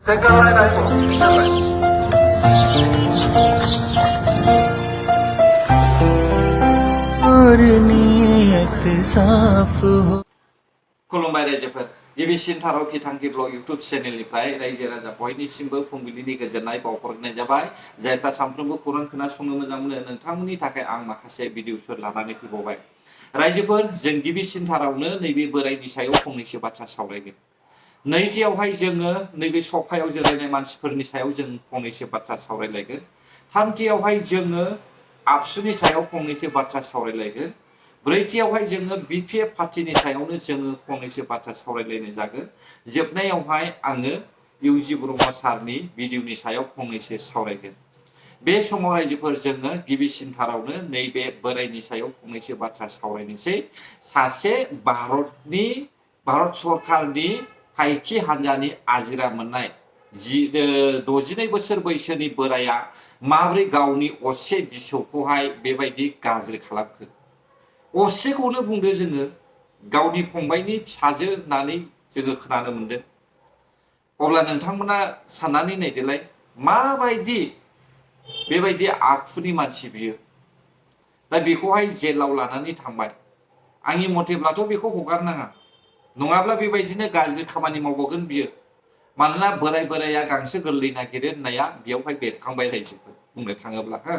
और नीयत साफ हो खुलुमबाय रायजोफोर गिबिसिन थारावखि थांखि ब्लग इउटुब चेनेलनिफ्राय रायजो राजा बयनिसिमबो फुंबिलिनि गोजोननाय बावहरनाय जाबाय जायफ्रा सानफ्रोमबो खौरां खोनासंनो मोजां मोनो नोंथांमोननि थाखाय आं माखासे भिडिअफोर लानानै फैबावबाय रायजोफोर जों गिबिसिन थारावनो नैबे बोरायनि सायाव फंनैसो बाथ्रा सावरायगोन नैथियावहाय जोङो नैबे सफायाव जिरायनाय मानसिफोरनि सायाव जों फंनैसो बाथ्रा सावरायलायगोन थामथियावहाय जोङो आबसुनि सायाव फंनैसो बाथ्रा सावरायलायगोन ब्रैथियावहाय जोङो बिपिएफ पार्टिनि सायावनो जोङो फंनैसो बाथ्रा सावरायलायनाय जागोन जोबनायावहाय आङो इउजि ब्रह्म सारनि भिडिअनि सायाव फंनैसो सावरायगोन बे समाव रायजोफोर जोङो गिबिसिन थारावनो नैबे बोरायनि सायाव फंनैसो बाथ्रा सावरायनोसै सासे भारत सरकारनि फायखि हान्जानि आजिरा मोननाय 62 बोसोर बैसोनि बोराया माबोरै गावनि असे बिसौखौहाय बेबायदि गाज्रि खालामखो असेखौनो बुंदो जोङो गावनि फंबायनि फिसाजो होननानै जोङो खोनानो मोनदों अब्ला नोंथांमोना साननानै नायदोलाय माबायदि बेबायदि आखुनि मानसि बियो दा बेखौहाय जेलाव लानानै थांबाय आंनि मथेब्लाथ' बेखौ हगारनाङा नङाब्ला बेबायदिनो गाज्रि खामानि मावबावगोन बियो मानोना बोराया गांसो गोरलै नागिरो होननाया बेयावहाय बेरखांबाय रायजोफोर बुंनो थाङोब्ला हो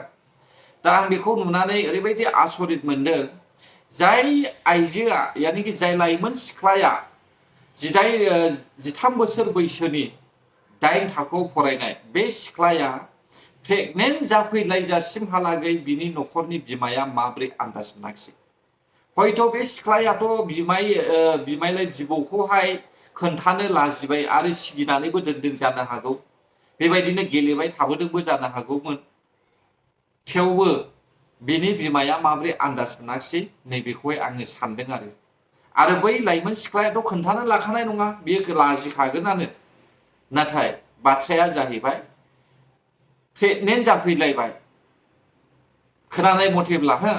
दा आं बेखौ नुनानै ओरैबायदि आसरित मोनदों जाय आइजोआ यानिकि जाय लाइमोन सिख्लाया 13 बोसोर बैसोनि 8 थाखोआव फरायनाय बे सिख्लाया प्रेगनेन्ट जाफैलायजासिमहालागै बिनि न'खरनि बिमाया माबोरै आन्दाज मोनाखिसै हयथ' बे सिख्लायाथ' बिमायलाय बिबौखौहाय खोन्थानो लाजिबाय आरो सिगिनानैबो दोनदों जानो हागौ बेबायदिनो गेलेबाय थाबोदोंबो जानो हागौमोन थेवबो बिनि बिमाया माबोरै आन्दाज मोनाखिसै नैबेखौहाय आङो सानदों आरो बै लाइमोन सिख्लायाथ' खोन्थानो लाखानाय नङा बियो लाजिखागोनानो नाथाय बाथ्राया जाहैबाय प्रेगनेन्ट जाफैलायबाय खोनानाय मथेब्ला हो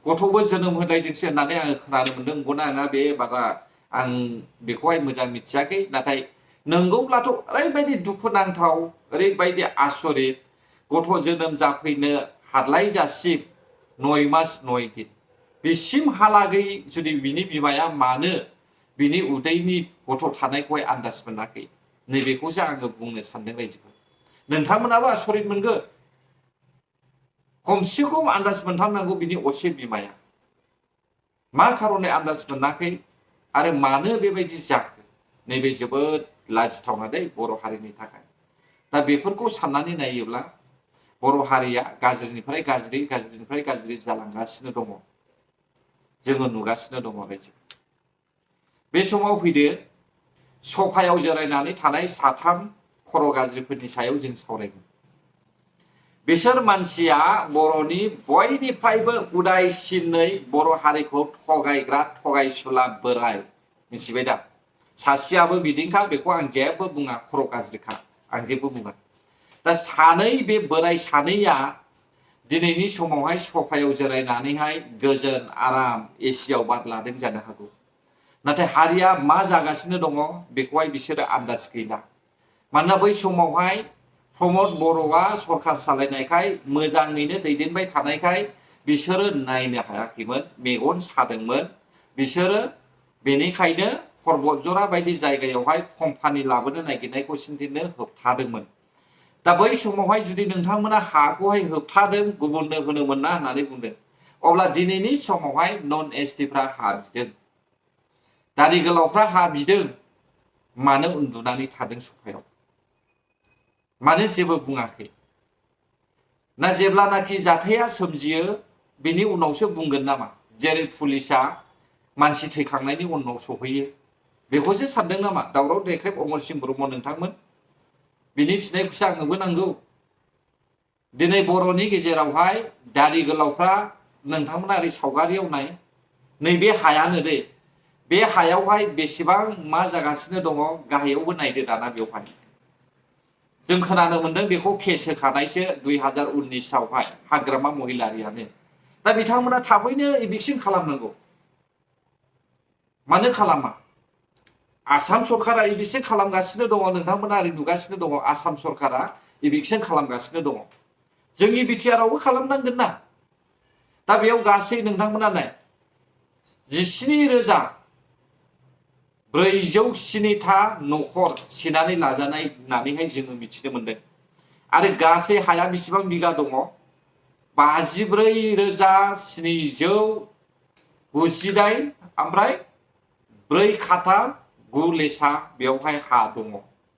गथ'बो जोनोम होलायदोंसो होननानै आङो खोनानो मोनदों नंगौना नङा बे बाथ्रा आं बेखौहाय मोजां मिथियाखै नाथाय नंगौब्लाथ' ओरैबायदि दुखुनांथाव ओरैबायदि आसरित गथ' जोनोम जाफैनो हादलायजासिम 9 मास 9 दिन बिसिमहालागै जुदि बिनि बिमाया मानो बिनि उदैनि गथ' थानायखौहाय आन्दाज मोनाखै नैबेखौसो आङो बुंनो सानदों रायजोफोर नोंथांमोनाबो आसरित मोनगोन खमसे खम आन्दाज मोनथारनांगौ बिनि असे बिमाया मा खारनै आन्दाज मोनाखै आरो मानो बेबायदि जाखो नैबे जोबोद लाजिथावना दै बर' हारिनि थाखाय दा बेफोरखौ साननानै नायोब्ला बर' हारिया गाज्रिनिफ्राय गाज्रि जालांगासिनो दङ जोङो नुगासिनो दङ रायजो बे समाव फैदो सफायाव जिरायनानै थानाय 3 खर' गाज्रिफोरनि सायाव जों सावरायगोन बिसोर मानसिया बर'नि बयनिफ्रायबो उदायसिनै बर' हारिखौ थगायग्रा थगायसुला बोराय मिथिबाय दा सासेयाबो बिदिनोखा बेखौ आं जेबो बुङा खर' गाज्रिखा आं जेबो बुङा दा बे बोराय सानैया दिनैनि समावहाय सफायाव जिरायनानैहाय गोजोन आराम एसियाव बार लादों जानो हागौ नाथाय हारिया मा जागासिनो दङ बेखौहाय बिसोरो आन्दाज गैला मानोना बै समावहाय प्रमद बर'आ सरखार सालायनायखाय मोजाङैनो दैदेनबाय थानायखाय बिसोरो नायनो हायाखैमोन मेगन सादोंमोन बिसोरो बेनिखायनो पर्बतजरा बायदि जायगायावहाय कम्पानि लाबोनो नागिरनायखौ सिन्थिनो होबथादोंमोन दा बै समावहाय जुदि नोंथांमोना हाखौहाय होबथादों गुबुननो होनो मोना होननानै बुंदों अब्ला दिनैनि समावहाय नन एसटिफ्रा हा बिदों दारि गोलावफ्रा हा बिदों मानो उन्दुनानै थादों सफायाव मानो जेबो बुङाखै ना जेब्लानाखि जाथाया सोमजियो बेनि उनावसो बुंगोन नामा जेरै पुलिसा मानसि थैखांनायनि उनाव सफैयो बेखौसो सानदों नामा दावराव देख्रेब अमरसिंह ब्रह्म नोंथांमोन बिनि फिनायखौसो आंनोबो नांगौ दिनै बर'नि गेजेरावहाय दारि गोलावफ्रा नोंथांमोना ओरै सावगारियाव नाय नैबे हायानो दै बे हायावहाय बेसेबां मा जागासिनो दङ गाहायावबो नायदो दाना बेवहाय जों खोनानो मोनदों बेखौ केस होखानायसो 2019 आवहाय हाग्रामा महिलारियानो दा बिथांमोना थाबैनो इभिक्सन खालामनांगौ मानो खालामा आसाम सरकारा इभिकसन खालामगासिनो दङ नोंथांमोना ओरै नुगासिनो दङ आसाम सरकारा इभिकसन खालामगासिनो दङ जोंनि बिटिआरआवबो खालामनांगोन ना दा बेयाव गासै नोंथांमोना नाय 17,407टा न'खर सेनानै लाजानाय होननानैहाय जोङो मिथिनो मोनदों आरो गासै हाया बेसेबां बिगा दङ 54,798 ओमफ्राय 4 खाथा 9 लेसा बेवहाय हा दङ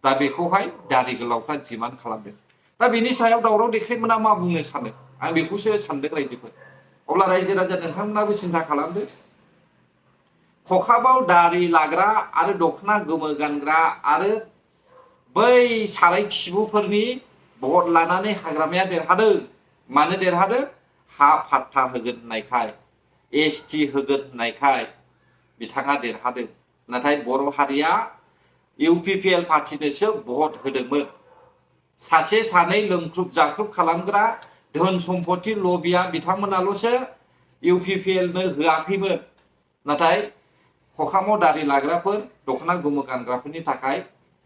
दा बेखौहाय दारि गोलावफ्रा डिमान्ड खालामदों दा बेनि सायाव दावराव देख्रेबमोना मा बुंनो सानो आं बेखौसो सानदों रायजोफोर अब्ला रायजो राजा नोंथांमोनाबो सिन्था खालामदो खखाबाव दारि लाग्रा आरो दखना गोमो गानग्रा आरो बै साराय खिबुफोरनि भट लानानै हाग्रामाया देरहादों मानो देरहादों हा फाट्टा होगोन होननायखाय एसटि होगोन होननायखाय बिथाङा देरहादों नाथाय बर' हारिया इउपिपिएल पार्टिनोसो भट होदोंमोन सासे सानै लोंख्रुब जाख्रुब खालामग्रा धोन सम्पति लबिया बिथांमोनाल'सो इउपिपिएलनो होआखैमोन नाथाय खखामाव दारि लाग्राफोर दखना गोमो गानग्राफोरनि थाखाय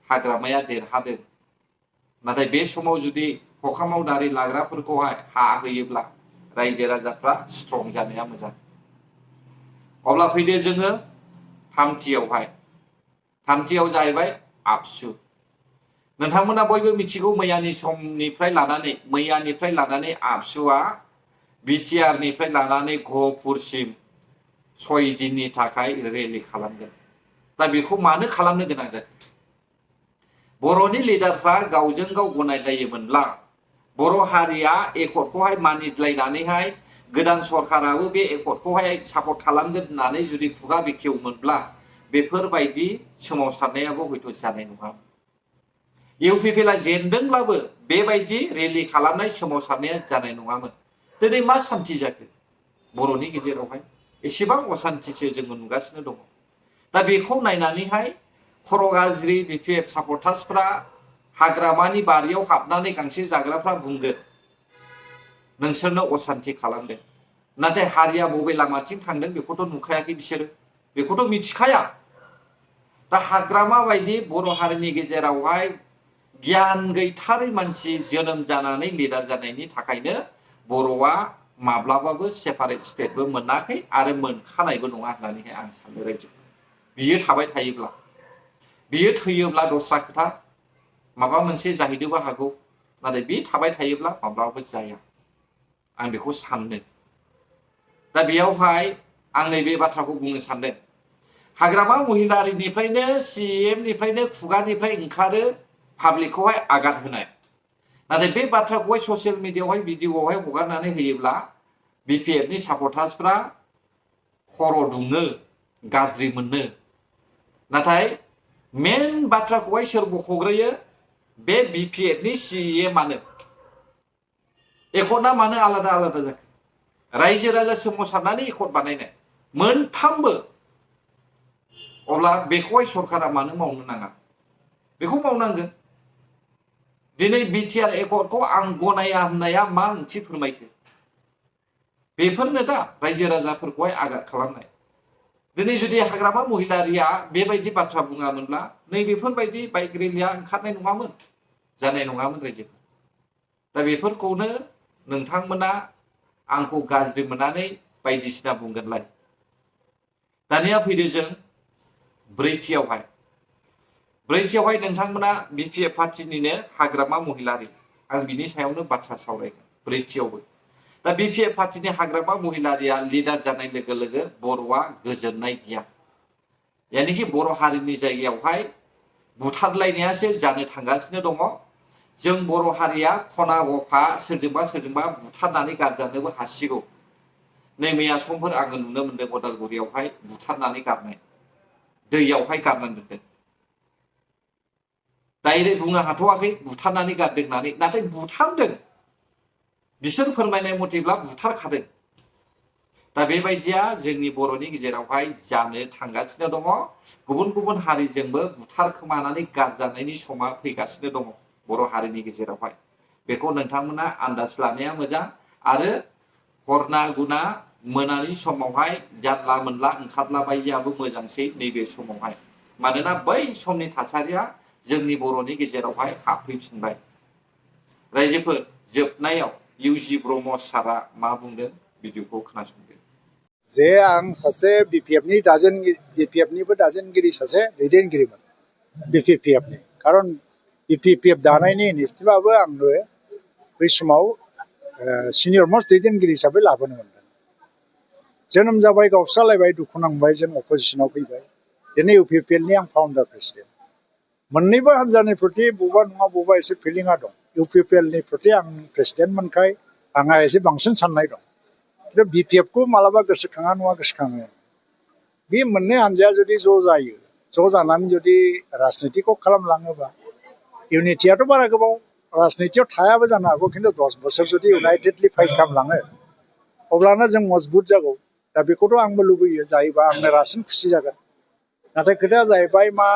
हाग्रामाया देरहादों नाथाय बे समाव जुदि खखामाव दारि लाग्राफोरखौहाय हा होयोब्ला रायजो राजाफ्रा स्ट्रं जानाया मोजां अब्ला फैदो जोङो थामथियाव जाहैबाय आबसु नोंथांमोना बयबो मिथिगौ मैयानिफ्राय लानानै आबसुआ बिटिआरनिफ्राय लानानै गहपुरसिम 6 दिननि थाखाय रेलि खालामगोन दा बेखौ मानो खालामनो गोनां जाखो बर'नि लिडारफ्रा गावजों गाव गनायलायोमोनब्ला बर' हारिया एकर्डखौहाय मानिलायनानैहाय गोदान सरकाराबो बे एकर्डखौहाय सापर्ट खालामगोन होननानै जुदि खुगा बेखेवोमोनब्ला बेफोरबायदि सोमावसारनायाबो हयथ' जानाय नङा इउपिपिएलआ जेनदोंब्लाबो बेबायदि रेलि खालामनाय सोमावसारनाया जानाय नङामोन दिनै मा सान्थि जाखो बर'नि गेजेरावहाय एसेबां असान्थिसो जोङो नुगासिनो दङ दा बेखौ नायनानैहाय खर' गाज्रि बिपिएफ सापर्टार्सफ्रा हाग्रामानि बारियाव हाबनानै गांसो जाग्राफ्रा बुंगोन नोंसोरनो असान्थि खालामदों नाथाय हारिया बबे लामाथिं थांदों बेखौथ' नुखायाखै बिसोरो बेखौथ' मिथिखाया दा हाग्रामा बायदि बर' हारिनि गेजेरावहाय गियान गैथारै मानसि जोनोम जानानै लिडार जानायनि थाखायनो बर'आ माब्लाबाबो सेपारेट स्टेटबो मोनाखै आरो मोनखानायबो नङा होननानैहाय आं सानो रायजो बियो थाबाय थायोब्ला बियो थैयोब्ला दस्रा खोथा माबा मोनसे जाहैनोबो हागौ नाथाय बे थाबाय थायोब्ला माब्लाबाबो जाया आं बेखौ सानो दा बेयावहाय आं नैबे बाथ्राखौ बुंनो सानदों हाग्रामा महिलारिनिफ्रायनो सिएमनिफ्रायनो खुगानिफ्राय ओंखारो पाब्लिकखौहाय आगाद होनाय नाथाय बे बाथ्राखौहाय ससियेल मिडियायावहाय भिडिअआवहाय हगारनानै होयोब्ला बिपिएफनि सापर्टार्सफ्रा खर' दुङो गाज्रि मोनो नाथाय मेन बाथ्राखौहाय सोर बख'ग्रोयो बे बिपिएफनि सिएमआनो एकर्डआ मानो आलादा आलादा जाखो रायजो राजा सोमावसारनानै एकर्ड बानायनाय मोनथामबो अब्ला बेखौहाय सरकारा मानो मावनो नाङा बेखौ मावनांगोन दिनै बिटिआर एकर्डखौ आं गनाया होननाया मा ओंथि फोरमायखो बेफोरनो दा रायजो राजाफोरखौहाय आघात खालामनाय दिनै जुदि हाग्रामा महिलारिया बेबायदि बाथ्रा बुङामोनब्ला नैबेफोरबायदि बाइक रेलिया ओंखारनाय नङामोन जानाय नङामोन रायजोफोर दा बेफोरखौनो नोंथांमोना आंखौ गाज्रि मोननानै बायदिसिना बुंगोनलाय दानिया फैदो जों ब्रैथियावहाय नोंथांमोना बिपिएफ पार्टिनिनो हाग्रामा महिलारि आं बिनि सायावनो बाथ्रा सावरायगोन ब्रैथियावबो दा बिपिएफ पार्टिनि हाग्रामा महिलारिया लिडार जानाय लोगो लोगो बर'आ गोजोननाय गैया यानिखि बर' हारिनि जायगायावहाय बुथारलायनायासो जानो थांगासिनो दङ जों बर' हारिया खना गफा सोरजोंबा बुथारनानै गारजानोबो हासिगौ नै मैया समफोर आङो नुनो मोनदों उदालगुरियावहाय बुथारनानै गारनाय दैयावहाय गारनानै दोनदों डाइरेक्ट बुंनो हाथ'वाखै बुथारनानै गारदों होननानै नाथाय बुथारदों बिसोर फोरमायनाय मथेब्ला बुथारखादों दा बेबायदिया जोंनि बर'नि गेजेरावहाय जानो थांगासिनो दङ गुबुन गुबुन हारिजोंबो बुथारखोमानानै गारजानायनि समा फैगासिनो दङ बर' हारिनि गेजेरावहाय बेखौ नोंथांमोना आन्दाज लानाया मोजां आरो हरना गुना मोनानि समावहाय जानला मोनला ओंखारलाबायियाबो मोजांसै नैबे समावहाय मानोना बै समनि थासारिया जोंनि बर'नि गेजेरावहाय हाबफैफिनबाय रायजोफोर जोबनायाव इउजि ब्रह्म सारा मा बुंदों भिडिअखौ खोनासंदो जे आं सासे बिपिएफनि बिपिएफनिबो दाजेनगिरि सासे दैदेनगिरिमोन बिपिपिएफनि खारन बिपिपिएफ दानायनि इनिसियेटिभआबो आंनो बै समाव सिनियर मस्ट दैदेनगिरि हिसाबै लाबोनो मोनदों जोनोम जाबाय गावस्रालायबाय दुखु नांबाय जों अपोजिशनाव फैबाय दिनै इउपिपिएलनि आं फाउन्डार प्रेसिडेन्ट मोननैबो हान्जानि प्रति बबेबा नङा बबेबा एसे फिलिंआ दं इउपिपिएलनि प्रति आं प्रेसिडेन्ट मोनखाय आंहा एसे बांसिन साननाय दं खिन्थु बिपिएफखौ मालाबा गोसोखाङा नङा गोसोखाङो बे मोननै हान्जाया जुदि ज' जायो ज' जानानै जुदि राजनितिखौ खालामलाङोबा इउनिटियाथ' बारा गोबाव राजनितियाव थायाबो जानो हागौ खिन्थु 10 बोसोर जुदि इउनाइटेडलि फाइट खालामलाङो अब्लानो जों मजबुत जागौ दा बेखौथ' आंबो लुबैयो जायोबा आंनो रासिन खुसि जागोन नाथाय खोथाया जाहैबाय मा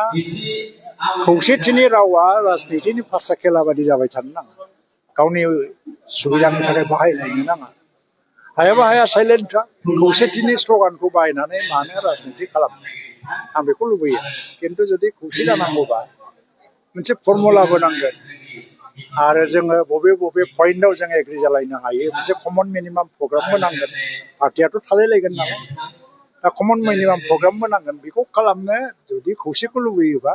खौसेथिनि रावा राजनितिनि फासा खेला बादि जाबाय थानो नाङा गावनि सुबिदानि थाखाय बाहायलायनो नाङा हायाबा हाया साइलेन्ट था खौसेथिनि स्ल'गानखौ बाहायनानै मानो राजनिति खालामनो आं बेखौ लुबैयो खिन्थु जुदि खौसे जानांगौबा मोनसे फर्मुलाबो नांगोन आरो जोङो बबे बबे पइन्टआव जों एग्रि जालायनो हायो मोनसे कमन मिनिमाम प्रग्रामबो नांगोन पार्टियाथ' थालायलायगोन नालाय दा कमन मिनिमाम प्रग्रामबो नांगोन बेखौ खालामनो जुदि खौसेखौ लुबैयोबा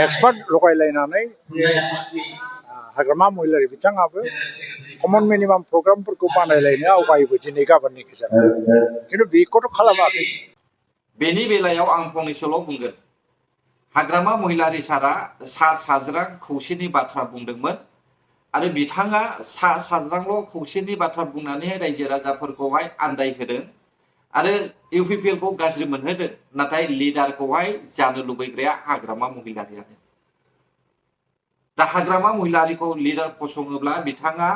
एक्सपार्ट लगायलायनानै हाग्रामा महिलारि बिथाङाबो कमन मिनिमाम प्रग्रामफोरखौ बानायलायनो आवगायोबो दिनै गाबोननि गेजेराव खिन्थु बेखौथ' खालामाखै बेनि बेलायाव आं फंनैसोल' बुंगोन हाग्रामा महिलारि सारा सा साज्रां खौसेनि बाथ्रा बुंदोंमोन आरो बिथाङा सा साज्रांल' खौसेनि बाथ्रा बुंनानैहाय रायजो राजाफोरखौहाय आन्दायहोदों आरो इउपिपिएलखौ गाज्रि मोनहोदों नाथाय लिडारखौहाय जानो लुबैग्राया हाग्रामा महिलारियानो दा हाग्रामा महिलारिखौ लिडार फसङोब्ला बिथाङा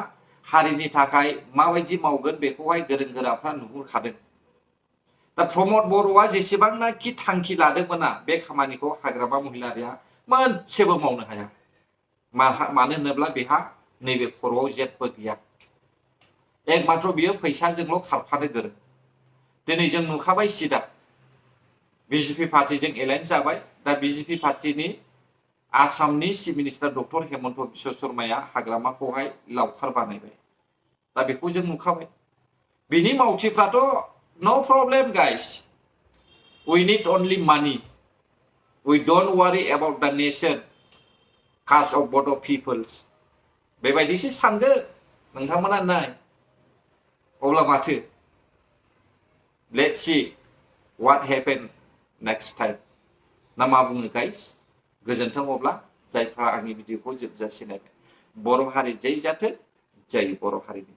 हारिनि थाखाय माबायदि मावगोन बेखौहाय गोरों गोराफ्रा नुहुरखादों दा प्रमद बर'आ जेसेबांनाखि थांखि लादोंमोना बे खामानिखौ हाग्रामा महिलारिया मोनसेबो मावनो हाया मानो होनोब्ला बेहा नैबे खर'आव जेबो गैया एकमात्र बियो फैसाजोंल' खारफानो गोरों दिनै जों नुखाबाय सिदा बिजेपि पार्टिजों एलायन्स जाबाय दा बिजेपि पार्टिनि आसामनि chief minister doctor Himanta Biswa शर्माया हाग्रामाखौहाय लावखार बानायबाय दा बेखौ जों नुखाबाय बिनि मावथिफ्राथ' no problem guys we need only money we don't worry about the nation caste of Bodo' peoples बेबायदिसो सानगोन नोंथांमोना नाय अब्ला माथो let's see what happen next time ना मा बुङो गाइस गोजोन्थों अब्ला जायफ्रा आंनि भिडिअखौ जोबजासिम नायबाय बर' हारि जै जाथों जै बर' हारिनि